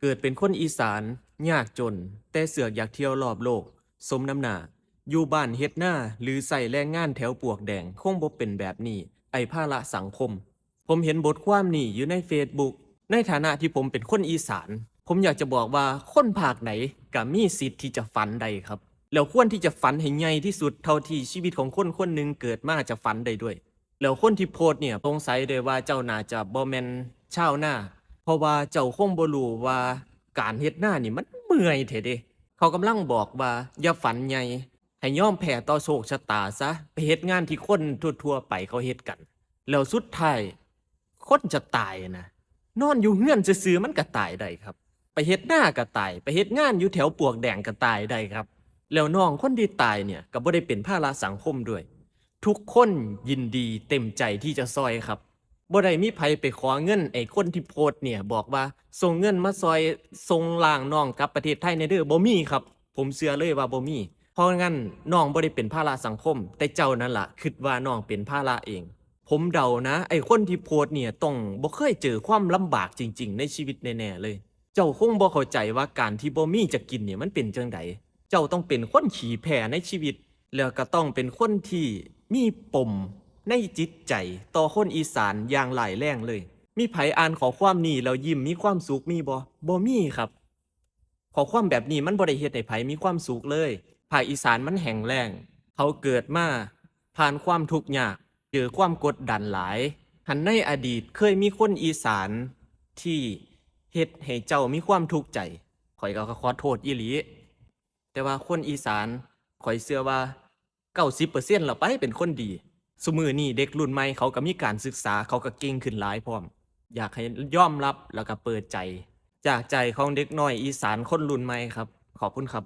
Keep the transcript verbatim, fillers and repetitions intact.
เกิดเป็นคนอีสาน ยากจน แต่เสือกอยากเที่ยวรอบโลก สมน้ำหน้า อยู่บ้านเฮ็ดนา หรือใช้แรงงานแถวปลวกแดง คงบ่เป็นแบบนี้ ไอ้ภาระสังคม ผมเห็นบทความนี้อยู่ในเฟซบุ๊ก ในฐานะที่ผมเป็นคนอีสาน ผมอยากจะบอกว่าคนภาคไหนก็มีสิทธิ์ที่จะฝันได้ครับ แล้วควรที่จะฝันให้ใหญ่ที่สุดเท่าที่ชีวิตของคนคนหนึ่งเกิดมาจะฝันได้ด้วย แล้วคนที่โพสต์เนี่ย สงสัยเลยว่าเจ้าน่าจะบ่แม่นชาวนา เพราะว่าเจ้าคงบ่รู้ว่าการเฮ็ดนานี่มันเมื่อยแท้เด้ เขากำลังบอกว่าอย่าฝันใหญ่ ให้ยอมแพ้ต่อโชคชะตาซะ ไปเฮ็ดงานที่คนทั่วๆไปเขาเฮ็ดกัน แล้วสุดท้าย คนจะตายนะ นอนอยู่เฮือนซื่อๆมันก็ตายได้ครับ ไปเฮ็ดนาก็ตาย ไปเฮ็ดงานอยู่แถวปลวกแดงก็ตายได้ครับ แล้วน้องคนที่ตายเนี่ยก็บ่ได้เป็นภาระสังคมด้วย ทุกคนยินดีเต็มใจที่จะซอยครับ บ่ได้มีไผไปขอเงินไอ้คนที่โพสต์เนี่ย บอกว่าส่งเงินมาซอยส่งร่างน้องกลับประเทศไทยแหน่เด้อ บ่มีครับ ผมเชื่อเลยว่าบ่มี เพราะงั้นน้องบ่ได้เป็นภาระสังคม แต่เจ้านั่นล่ะคิดว่าน้องเป็นภาระเอง ผมเดานะ ไอ้คนที่โพสต์เนี่ยต้องบ่เคยเจอความลำบากจริงๆในชีวิตแน่ๆเลย เจ้าคงบ่เข้าใจว่าการที่บ่มีจะกินเนี่ยมันเป็นจั่งใด เจ้าต้องเป็นคนขี้แพ้ในชีวิต แล้วก็ต้องเป็นคนที่มีปมในจิตใจต่อคนอีสานอย่างร้ายแรงเลย มีไผอ่านข้อความนี้แล้วยิ้มมีความสุขมีบ่ บ่มีครับ ข้อความแบบนี้มันบ่ได้เฮ็ดให้ไผมีความสุขเลย ภาคอีสานมันแห้งแล้ง เขาเกิดมาผ่านความทุกข์ยาก เจอความกดดันหลาย หั้นในอดีตเคยมีคนอีสานที่เฮ็ดให้เจ้ามีความทุกข์ใจ ข้อยก็ขอโทษอีหลี แต่ว่าคนอีสาน ข้อยเชื่อว่า เก้าสิบเปอร์เซ็นต์ แล้วไปเป็นคนดี ซุมื้อนี้เด็กรุ่นใหม่เขาก็มีการศึกษา เขาก็เก่งขึ้นหลายพร้อม อยากให้ยอมรับแล้วก็เปิดใจ จากใจของเด็กน้อยอีสานคนรุ่นใหม่ครับ ขอบคุณครับ